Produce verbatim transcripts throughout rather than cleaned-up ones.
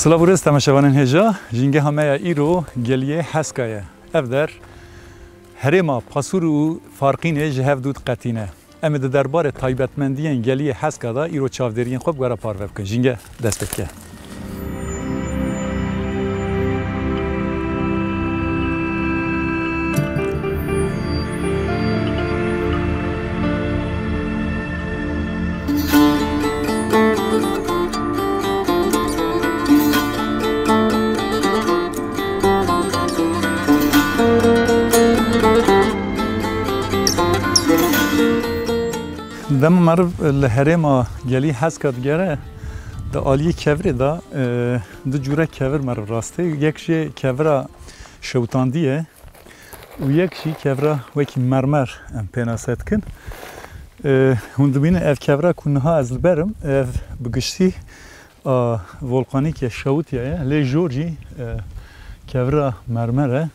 Silav û rêz temaşevanên hêja, jîngeha me ya îro Geliyê Heska ye. Ev der herêma Pasûr û Farqînê ji hev dû diqetîne. Em ê di derbarê taybetmendiyên Geliyê Heska de îro çavdêriyên xwe bi we re parve bikin. Jînge dest pê dike. Dema meriv li herêma Gelî Heska digere, di aliyê kevirê de, e, du cûre kevir meriv rastê. Yek jê kevira şewitandî ye û yek jî kevira wekî mermer em pênase dikin. E, hûn dibînin ev kevira ku niha ez li ber im, ev bi giştî a volkanîk e, şewitiye ye, lê jor jî, e, kevira mermer e.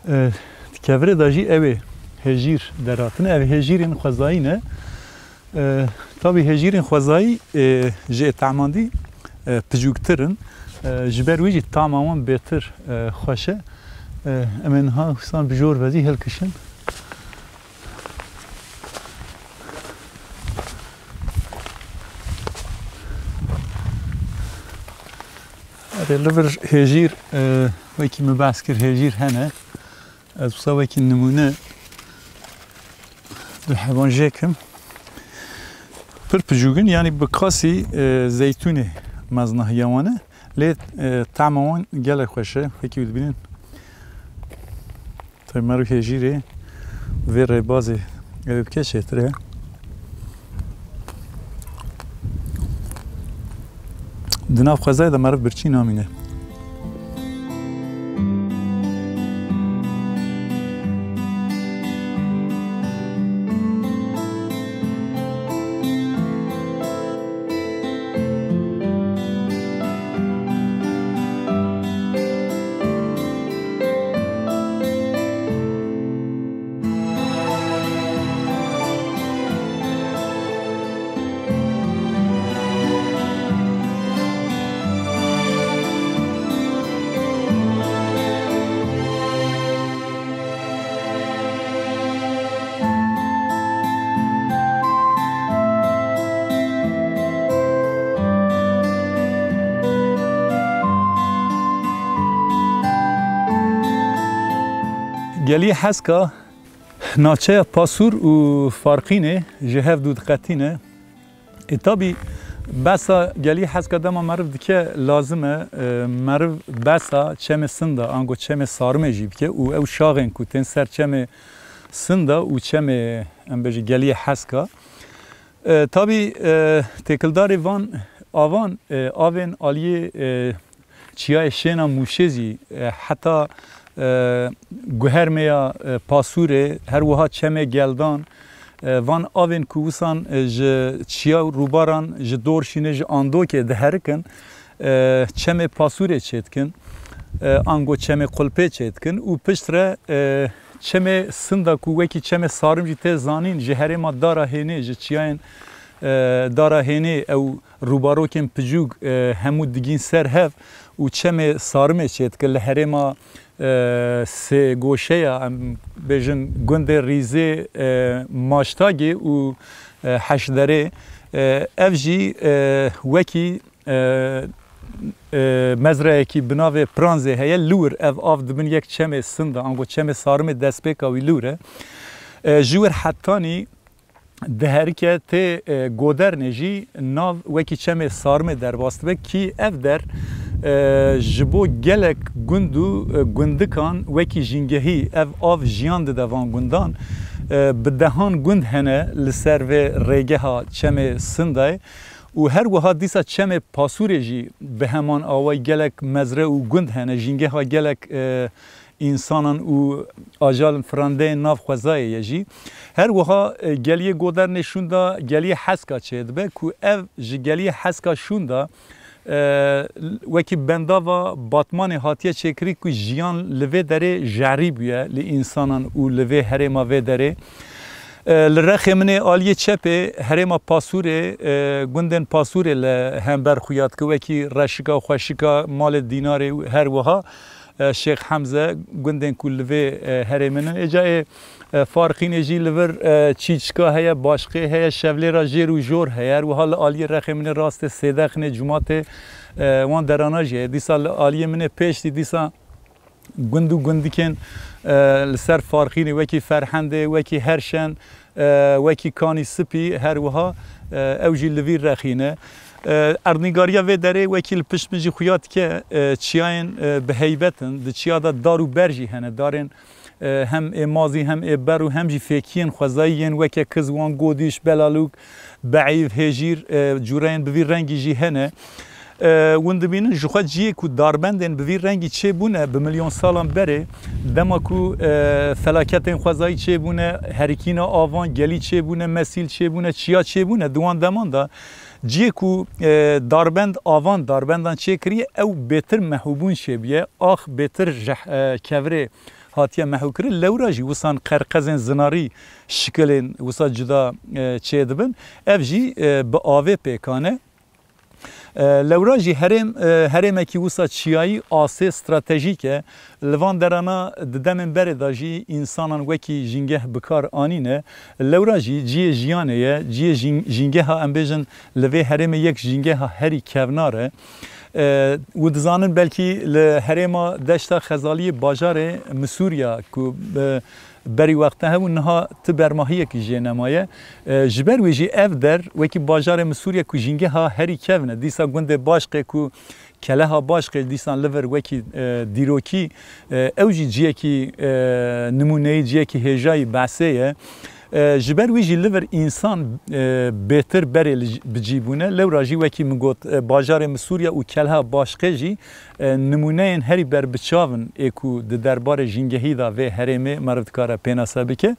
E, di kevirê de jî ew ê hêjîr derhatine. Ev hêjîrên xwezayî ne. E, tabî hêjîrên xwezayî, e, ji ê tamandî, e, picûktir in. E, ji ber wî jî tama wan bêtir, e, xweş e. E, em ê niha wisa bi jor ve jî hilkişin. Erê, li vir hêjîr, e, wekî min behs kir, hêjîr hene. Ez wisa wekî nimûne bi hevan jê kim. Pir picûk in, yanî bi qasî, e, zeytûnê meznahiya wan e. Lê, e, tama wan gelek xweş e. Wekî dibînin. Tabii meriv hêjîrê vê rêbazê ew bike çêtir e. Di nav xwezayê de meriv birçî namîne. Gelî Heska, navçeya Pasûr û Farqînê ji hev dû diqetîne. E, tabî, behsa Gelî Heska dema meriv dike, lazim e, e, meriv behsa Çemê Sinda, ango Çemê Sarmê jî bike û ew şaxên ku tên ser Çemê Sinda û Çemê, em bêjin, Geliyê Heska. E, tabî, e, têkildarê van avan, e, avên aliyê, e, Çiyayê Şêna Mûşê zî, e, heta, e, guhermeya, e, Pasûrê, her wiha Çemê Geldan, e, van avên ku wisan, e, ji çiya û rûbaran, ji Dorşînê, ji Andokê diherikin, e, Çemê Pasûrê çêdikin, e, ango Çemê Qulpê çêdikin û piştre, e, Çemê Sinda ku wekî Çemê Sarim jî tê zanîn, ji herêma Dara Hênê, ji çiyayên, e, Dara Hênê ew rûbarokên picûk, e, hemû digîn ser hev û Çemê Sarimê çêdike li herêma, e, sêgoşeya, em bêjin gundê Rîzê, e, Maştagê û, e, Heşderê. E, ev jî, e, wekî e, e, mezrayekî bi navê Pranzê heye. Li wir ev av dibin yek Çemê Sinda, ango Çemê Sarimê destpêka wî li wir e. E, ji wir hetanî diherike tê, e, Godernê jî nav wekî Çemê Sarimê derbas dibe, kî ev der, e, ji bo gelek gund û, e, gundikan wekî jîngehî ev av jiyan dide van gundan. E, bi dehan gund hene li ser vê rêgeha Çemê Sindayê. Û her wiha dîsa Çemê Pasûrê jî bi heman awayî gelek mezre û gund hene, jîngeha gelek, e, însanan û ajalên firandeyên nav xwezayê ye jî. Her wiha, e, geliyê Godernê şûnda geliyê Heska çêdibe ku ev ji geliyê Heska şûnda, e, wekî bendava Batmanê hatiye çêkirî ku jiyan li vê derê jerî bûye li însanan û li vê herêma vê derê. E, li rexê min ê aliyê çepê herêma Pasûrê, e, gundên Pasûrê li hember xuya dike, wekî Reşika, Xweşika, Malê Dînarê û her wiha, e, Şêx Hemze, gundên ku li vê, e, herêmê ne. Êca ê, e, Farqînê jî li vir, e, Çîçika heye, Başqê heye, Şevlêra Jêr û Jor heye. Her wiha li aliyê rexê min ê rastê Sêdexinê, Cumatê, e, wan derana jî heye. Dîsa li aliyê min ê pêş dî, dîsa gund û gundikên, e, li ser Farqînê, wekî Ferhendê, wekî Herşen, e, wekî Kanî Sipî, her wiha, e, ew jî li vî rexî ne. E, erdnîgariya vê derê wekî li pişt min jî xuya dike, e, çiyayên, e, bi heybet in. Di çiya de dar û ber jî hene. Darên, e, hem ê mazî, hem ê ber û hem jî fêkiyên xwezayî yên weke Kizwan, Godîş, Belalûk, Beîv, Hêjîr, e, cûreyên bi vî rengî jî hene. E, hûn dibînin, ji xwe ciyê ku darbendên bi vî rengî çêbûne bi milyon salan berê, dema ku, e, felaketên xwezayî çêbûne, herikîna avan, gelî çêbûne, mesîl çêbûne, çiya çêbûne, di wan deman de ciyê ku, e, darbend avan, darbendan çêkiriye, ew bêtir mehûbûn çêbûye, ax bêtir ji, e, kevirê hatiye mehûkirin. Lewra jî wisan qerqezên zinarî şikilên wisa cuda, e, çêdibin. Ev jî, e, bi avê pêkan e. E, lewra jî herêm, e, herêmekî wisa çiyayî asê stratejîk e. Li van derana di demên berê de jî însanan wekî jîngeh bi kar anîne. Lewra jî ciyê jiyanê ye, ciyê jîng-, jîngeha, em bêjin, li vê herêmê yek jîngeha herî kevnar e. E, û dizanin belkî li herêma Deşta Xezaliyê bajarê Misûriya ku, e, berî wexta hebû, niha ti bermahiyekî jê nemaye. E, ji ber wê jî ev der wekî bajarê Misûriya ku jîngeha herî kevn e, dîsa gundê Başqê ku Keleha Başqê dîsan li vir wekî, e, dîrokî, e, ew jî ciyekî, e, nimûneyî, ciyekî hêjayî behsê ye. E, ji ber wî jî li vir însan, e, bêtir berê li, bi cî bûne. Lewra jî wekî min got, e, bajarê Misûriya û Keleha Başqê jî, e, nimûneyên herî berbiçav in ê ku di derbarê jîngehî de vê herêmê meriv dikare pênase bike.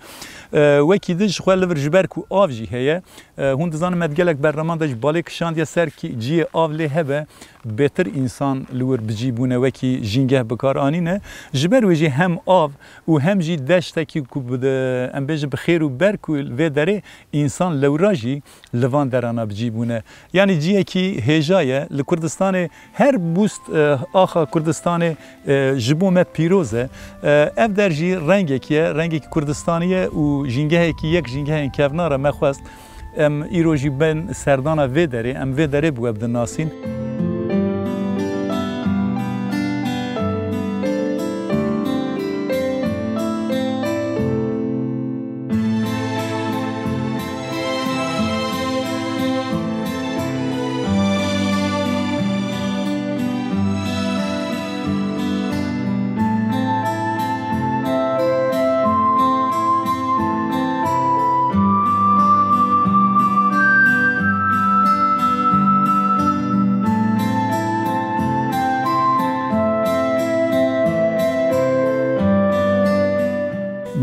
E, wekî din ji xwe li vir ji ber ku av jî heye, e, hûn dizanin me di gelek bernaman de jî balê kişandiye ser kî ciyê av lê hebe, bêtir însan li wir bi cî bûne wekî jîngeh bi kar anîne. Ji ber wê jî hem av û hem jî deştekî ku bi de, em bêjin bi xêr û ber ku vê derê însan lewra jî li van derana bi cî bûne. Yanî ciyekî hêja ye. Li Kurdistanê her bûst, e, axa Kurdistanê, e, ji bo me pîroz e. E, ev der jî rengekî ye, rengekî Kurdistanî ye û jîngehekî yek jîngehên kevnar e. Me xwest em îro jî bên serdana vê derê, em vê derê bi we bidin nasîn.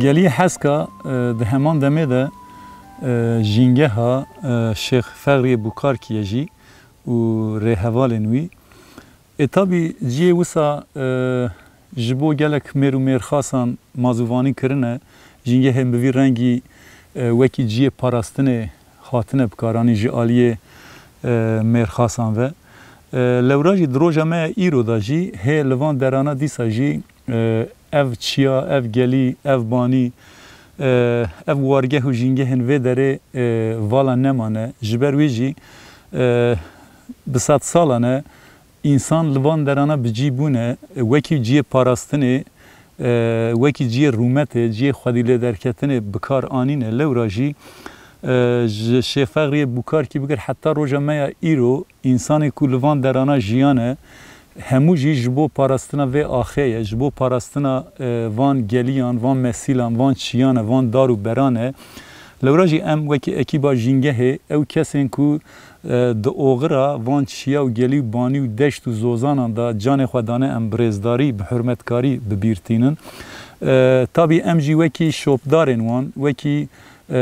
Gelî Heska, e, di heman demê de, e, jîngeha, e, Şêx Fexriyê Bukarkî ye jî û rêhevalên wî. Ê tabî ciyê wisa, e, ji bo gelek mêr û mêrxasan mazûvanî kirine, jîngehên bi vî rengî, e, wekî cihê parastinê hatine bikaranîn ji aliyê, e, mêrxasan ve. E, lewra jî di roja me ya îro de jî hê li van derana dîsa jî, e, ev çiya, ev gelî, ev banî, e, ev wargeh û jîngehên vê derê, e, vala nemane. Ji ber wê jî, e, bi sed salan e, însan li van derana bi cî bûne, wekî cihê parastinê, e, wekî cihê rûmetê, cihê xwedî lêderketinê bi kar anîne. Lewra jî, e, ji Şêxfexriyê Bûkarkî bigir heta roja me ya îro, însanê ku li van derana jiyane, hemû jî ji bo parastina vê axê ye, ji bo parastina, e, van geliyan, van mesîlan, van çiyan e, van dar û beran e. Lewra jî em wekî ekîba jîngehê, ew kesên ku, e, di oxira van çiya û gelî û banî û deşt û zozanan de canê xwe dane, em bi rêzdarî, bi hurmetkarî bi bîr tînin. E, tabî em jî wekî şopdarên wan, wekî, e,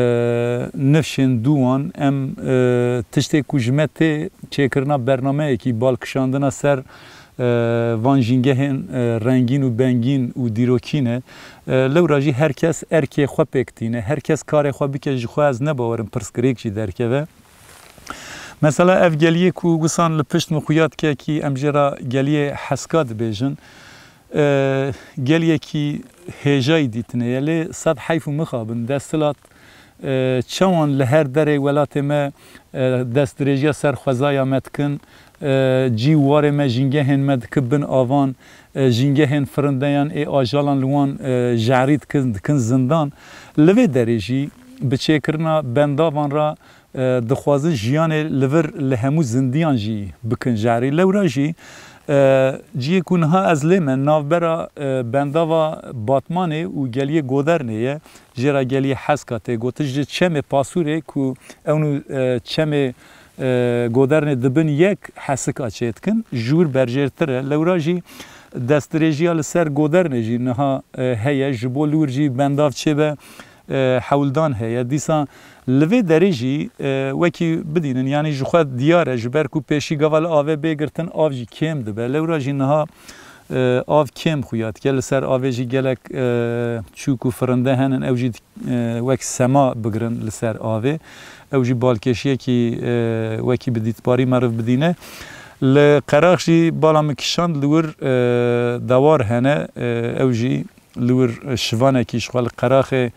nifşên dû wan, em, e, tiştê ku ji me tê çêkirina bernameyekî, balkişandina ser, e, van jîngehên, e, rengîn û bengîn û dîrokî ne. E, lewra jî her kes erkê xwe pêk tîne, her kes karê xwe bike, ji xwe ez ne bawerim pirsgirêk jî derkeve. Mesela ev geliyê ku wisan li pişt min xuya dike kî em jê re geliyê Heska dibêjin, e, geliyekî hêjayî dîtinê ye, lê sed heyf û mixabin desthilat, e, çawan li her derê welatê me, e, destdirêjiya ser xwezaya me dikin, e, cî û warê me, jîngehên me dikibin avan, e, jîngehên firindeyan ê ajalan li wan, e, jehrî dikin, dikin zindan. Li vê derê jî bi çêkirina bendavan re, e, dixwazin jiyanê li vir li hemû zindiyan jî bikin jehrî. Lewra jî, e, cihê ku niha ez lê me navbera, e, bendava Batmanê û geliyê Godernê ye. Jê re geliyê Heska tê gotin. Ji çemê Pasûrê ku ew nû, e, çemê, e, Godernê dibin yek Hesika çêdikin. Ji wir berjêrtir e. Lewra jî destdirêjiya li ser Godernê jî niha, e, heye. Ji bo li wir jî bendav çêbe, e, hewldan heye. Dîsa li vê derê jî, e, wekî bidînin, yanî ji xwe diyar e, ji ber ku pêşî gava li avê bê girtin, av jî kêm dibe. Lewra jî niha, e, av kêm xuya dike. Li ser avê jî gelek, e, çûk û firinde henin, ew jî, e, wek sema bigirin li ser avê. Ew jî balkêşiyekî, e, wekî bi dîtbarî meriv bidîne. Li Qerax jî bala min kişand li wir, e, dewar hene, e, ew jî li wir şivanekî ji xwe li qeraxê,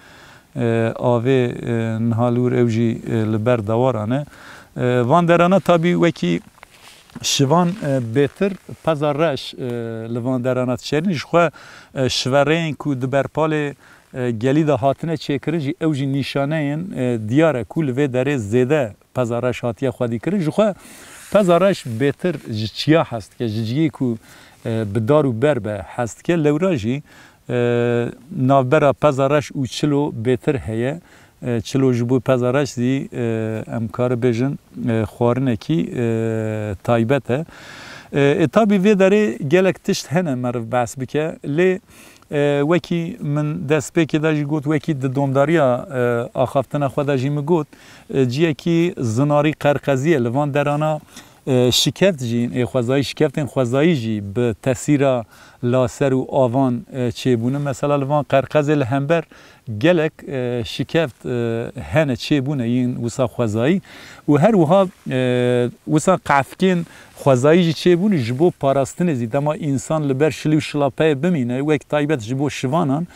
e, avê, e, niha li wir ew jî, e, li ber dewaran e. E, van derana tabî wekî şivan, e, bêtir peza reş, e, li van derana diçêrin. Ji xwe, e, şivereyên ku di berpalê, e, gelî de hatine çêkirin jî ew jî nîşaneyên, e, diyar e ku li vê derê zêde peza reş hatiye xwedîkirin. Ji xwe peza reş bêtir ji çiya hez dike, ji cihê ku, e, bi dar û ber be hez dike. Lewra jî, e, navbera peza reş û çilo bêtir heye. E, çilo ji bo peza reş zî, e, em kare bêjin, e, xwarinekî, e, taybet e. E, e, tabî vê derê gelek tişt hene meriv behs bike. Lê, e, wekî min destpêkê de jî got, wekî di domdariya, e, axaftina xwe de jî min got, e, ciyekî zinarî qerqezî ye. Li van derana, e, şikeft jî, ê xwezayî, şikeftên xwezayî jî bi tesîra laser û avan, e, çêbûne. Mesela li van qerqezê li hember gelek, e, şikeft, e, hene çêbûne yên wisa xwezayî û her wiha, e, wisa qefkên xwezayî jî çêbûne ji bo parastinê zî. Dema însan li ber şilî û şilapeyê bimîne, wek taybet ji bo şivanan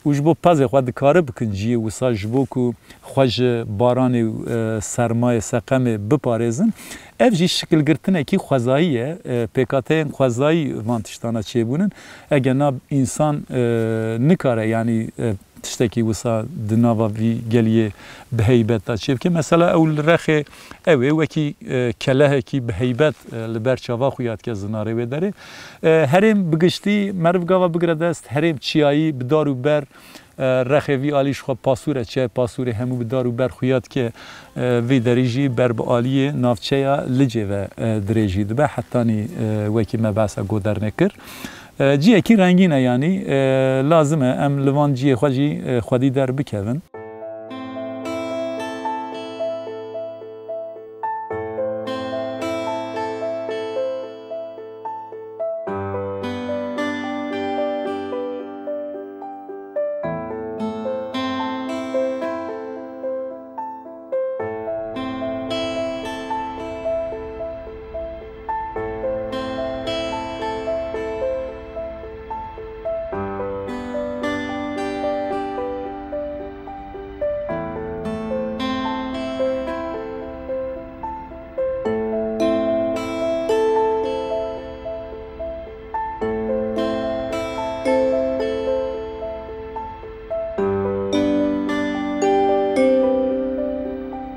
û ji bo pezê xwe dikare bikin cihê wisa ji bo ku xwe ji baranê û, e, sermayê, seqemê biparêzin. Ev jî şikilgirtinekî xwezayî ye. E, pêkhateyên xwezayî van tiştana çêbûnin. Ege na însan, e, nikare, yanî, e, tiştekî wisa di nava vî geliyê bi heybet de çêbike. Mesela ew li Rexê ew ê wekî, e, kelehekî bi heybet, e, li ber çava xwe ya dike zinarê wê derê. E, herêm bi giştî meriv gava bigire dest, herêm çiyayî bi dar û ber, e, Rexê vî alî ji xwe Pasûr e, çiyayê Pasûrê hemû bi dar û ber xuya dike, e, vî derî jî ber bi aliyê navçeya Licê ve, e, dirêjî dibe. Hetanî, e, wekî me behsa Godernê kir. E, ciyekî rengîn e, yanî, e, lazim e em li van ciyê xwe jî, e, xwedî derbikevin.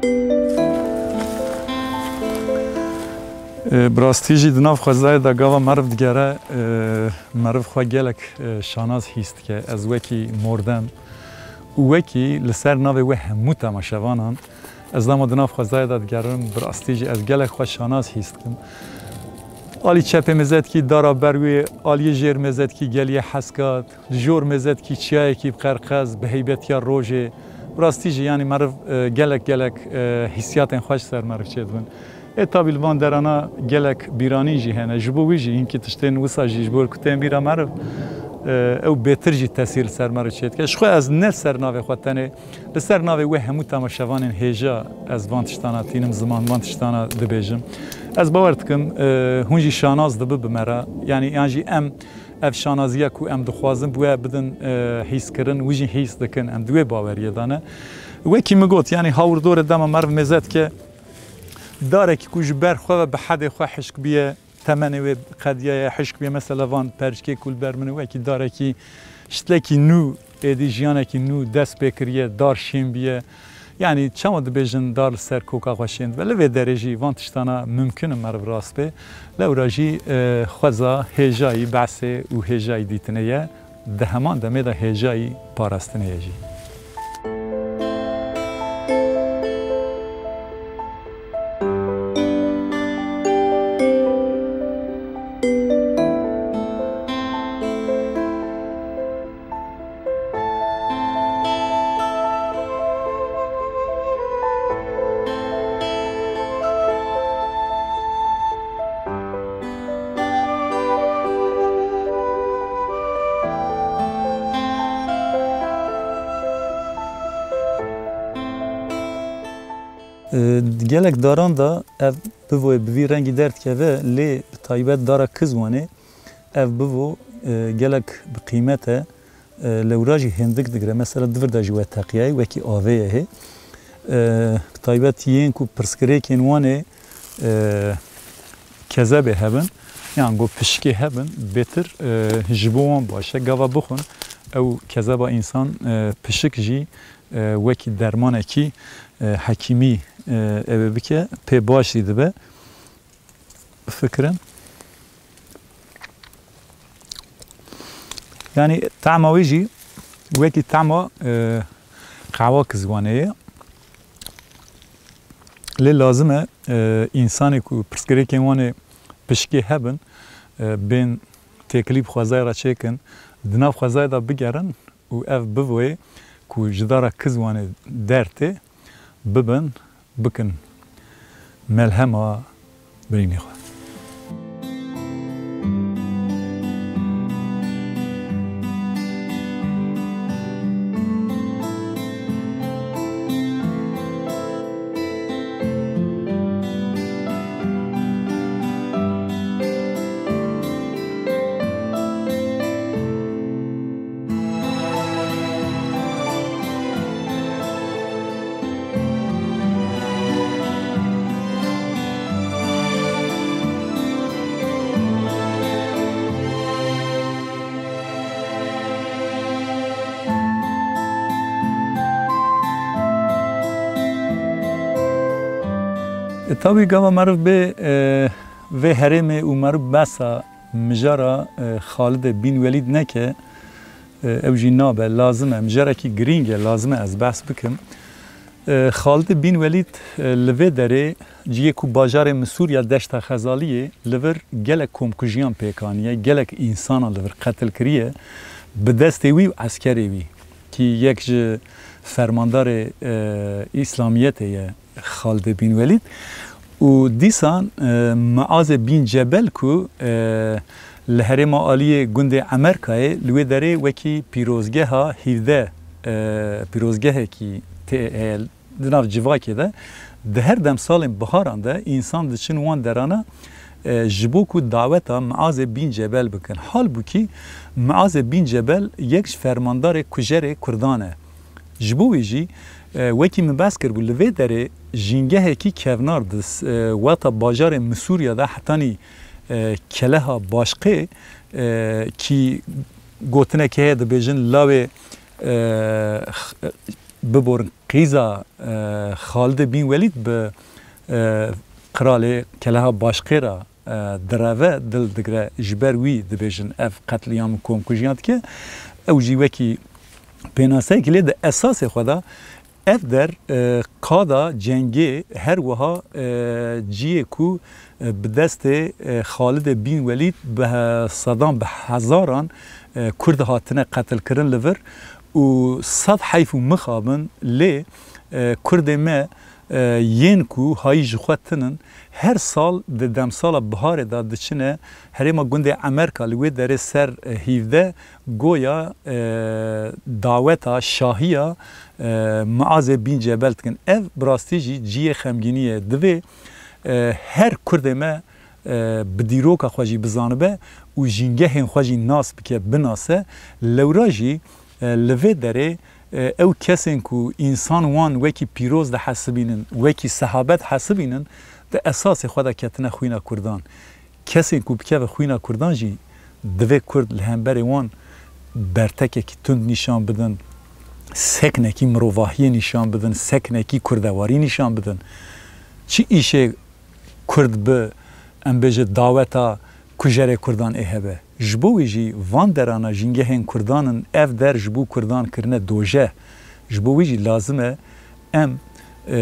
E, bi rastî jî di nav xwezayê de gava meriv digere, e, meriv xwe gelek, e, şanaz hîs dike. Ez wekî mordem û wekî li ser navê we hemû temaşevanan, ez dema di nav xwezayê de digerim, bi rastî jî ez gelek xwe şanaz hîs dikim. Alî çepê mêze dikî dara ber wê, aliyê jêr mêze dikî geliyê Heskat, li jor mêze dikî çiyayekî bi qerqez, bi heybetiya rojê. Bi rastî jî, yanî meriv, e, gelek gelek, e, hîsiyatên xweş ser meriv çêdibin. Ê tabî li van derana gelek bîranîn jî hene. Ji bo wî jî hinkî tiştên wisa jî ji bo ku tên bîra meriv, e, ew bêtir jî tesîr li ser meriv çêdike. Ji xwe ez ne li ser navê xwe tenê, li ser navê wê hemû temaşevanên hêja ez van tiştana tînim ziman, van tiştana dibêjim. Ez bawer dikim, e, hûn jî şanaz dibi bi me re. Yanî yan jî em ev şanaziya ku em dixwazin bi we bidin, e, hîskirin, wî jî hîs dikin. Em di wê baweriyê de ne. Wekî min got, yanî hawirdorê dema meriv mêze dike, darekî ku ji ber xwe ve bi hedê xwe hişk biye, temenê wê qediyaye, hişk biye, mesela van perçikê ku li ber min e, wekî darekî şitlekî nû, êdî jiyanekî nû dest pê kiriye, dar şên biye. Yanî çawa dibêjin dar li ser koka xwe şên dibe? Li vê derê jî van tiştana mimkin in meriv rast bê. Lewra jî, e, xweza hêjayî behsê û hêjayî dîtinê ye. Di heman demê de hêjayî parastinê ye jî. Di gelek daran de ev bivoyê bi vî rengî derdikeve, lê bi taybet dara Kizwanê ev bivo, e, gelek bi qîmet e. E, lewra jî hindik digire. Mesela di vir de jî we teqiyayê wekî avê ye hê. E, bi taybet yên ku pirsgirêkên wan ê, e, kezebê hebin, yan ku pişikê hebin, bêtir, e, ji bo wan baş e. Gava bixwin, ew kezeba însan, e, pişik jî, e, wekî dermanekî, e, hekîmî, e, ew ê bike, pê baş jî dibe. Bifikirin. Yanî tahma wê jî wekî tahma, e, qehwa Kizwanê ye. Lê lazim e, e, însanê ku pirsgirêkên wan ê pişikê hebin, e, bên têkilî bi xwezayê re çêkin, di nav xwezayê de bigerin û ev bivoyê ku ji dara Kizwanê dertê bibin, bikin melhema birînê xwe. E, tabî gava meriv bê, e, vê herêmê û meriv behsa mijara, e, Xalidê Bîn Welîd neke, e, ew jî nabe, lazim e, mijarekî girîng e, lazim e ez behs bikim. E, Xalidê Bîn Welîd, e, li vê derê cihê ku bajarê Misûriya Deşta Xezaliyê li vir gelek komkujiyan pêk aniye, gelek însana li vir qetil kiriye, bi destê wî û eskerê wî, kî yek ji fermandarê, e, Îslamiyetê ye, Xalidê Bîn Welîd û dîsan, e, Miazê Bîn Cebel ku, e, li herêma aliyê gundê Emerkayê li wê derê wekî pîrozgeha hîvde, e, pîrozgehekî tê heye di nav civakê de, di her dem salên biharan de însan diçin wan derana, e, ji bo ku daweta Miazê Bîn Cebel bikin. Halbûkî Miazê Bîn Cebel yek ji fermandarê kujerê Kurdan e. Ji bo wê jî, e, wekî min behs kiribû, li vê derê jîngehekî kevnar di s-, e, weta bajarê Misûriya de hetanî, e, Keleha Başqê, e, kî gotinek heye dibêjin lawê, e, x-, Biborin qîza, e, Xalidê Bîn Welîd bi, e, qiralê Keleha Başqê re, e, direve, dil digre, ji ber wî dibêjin ev qetlîam û komkujiyan dike. Ew jî wekî pênaseyekî lê di esasê xwe de ev der, e, qada cengê her wiha, e, cihê ku, e, bi destê, e, Xalidê Bîn Welîd bi he-, sedan, bi hezaran, e, Kurd hatine qetilkirin li vir û sed heyf û mixabin lê, e, Kurdê me, e, yên ku hayî ji xwe tinin, her sal di demsala biharê de diçine herêma gundê Emerka, li wê derê ser, e, hîvde, goya, e, daweta şahiya, e, Muazê Bîn Cebel dikin. Ev bi rastî jî cihê xemgînî ye. Divê, e, her Kurdê me, e, bi dîroka xwe jî bizanibe û jîngehên xwe jî nas bike, binase. Lewra jî, e, li vê derê, e, ew kesên ku însan wan wekî pîroz dihesibînin, wekî sehabet hesibînin, di esasê xwe de ketine xwîna Kurdan. Kesên ku bikeve xwîna Kurdan jî divê Kurd li hemberê wan bertekekî tund nîşan bidin, seknekî mirovahiyê nîşan bidin, seknekî kurdewarî nîşan bidin. Çi îşê Kurd bi, em bêje, daweta kujerê Kurdan ê hebe? Ji bo wî jî van derana jîngehên Kurdan in, ev der ji bo Kurdan kirine doje. Ji bo wî jî lazim e em, e,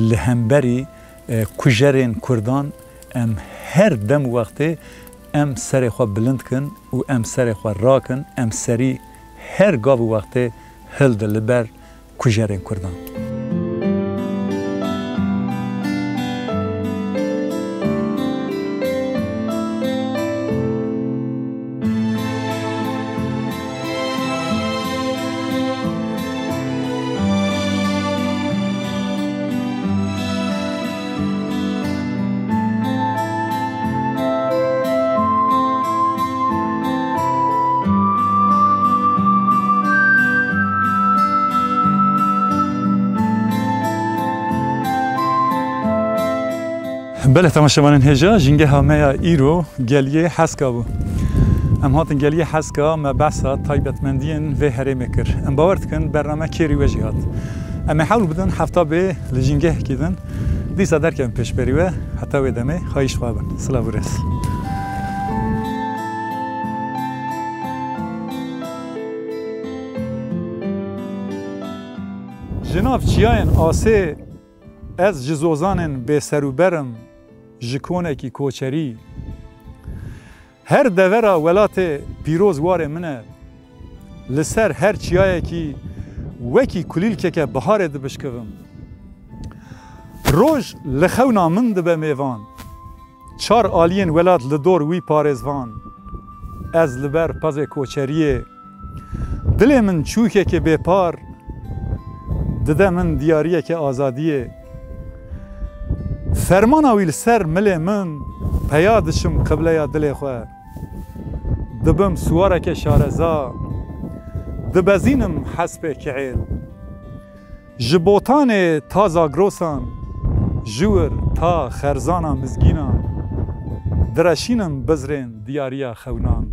li hemberî, e, kujerên Kurdan em her dem û wextê em serê xwe bilind kin û em serê xwe rakin, em serî her gav û wextê hildin li ber kujerên Kurdan. Belê, temaşevanên hêja, jîngeha me ya îro geliyê Heska bû. Em hatin geliyê Heska, me behsa taybetmendiyên vê herêmê kir. Em bawer dikin bername kêrî we jî hat. Em ê hewl bidin hefta bê li jîngehekî din dîsa derkevin pêşberî we. Heta wê demê, hayîş xwe bin. Silav û rêz. Ji nav çiyayên asê ez ji zozanên bêser û ber im, ji konekî koçerî. Her devera welatê pîroz warê min e. Li ser her çiyayekî wekî kulîlkeke biharê dibişkivim. Roj li xewna min dibe mêvan. Çar aliyên welat li dor wî parêzvan. Ez li ber pezê koçeriyê. Dilê min çûkekê bêpar dide min diyariyeke azadiyê. Fermana wî li ser milê min, peya diçim qibleya dilê xwe. Dibim siwareke şareza, dibezînim hespê kihêl. Ji Botanê ta Zagrosan, ji wir ta Xerzana Mizgînan, direşînim bizrên diyariya xewnan.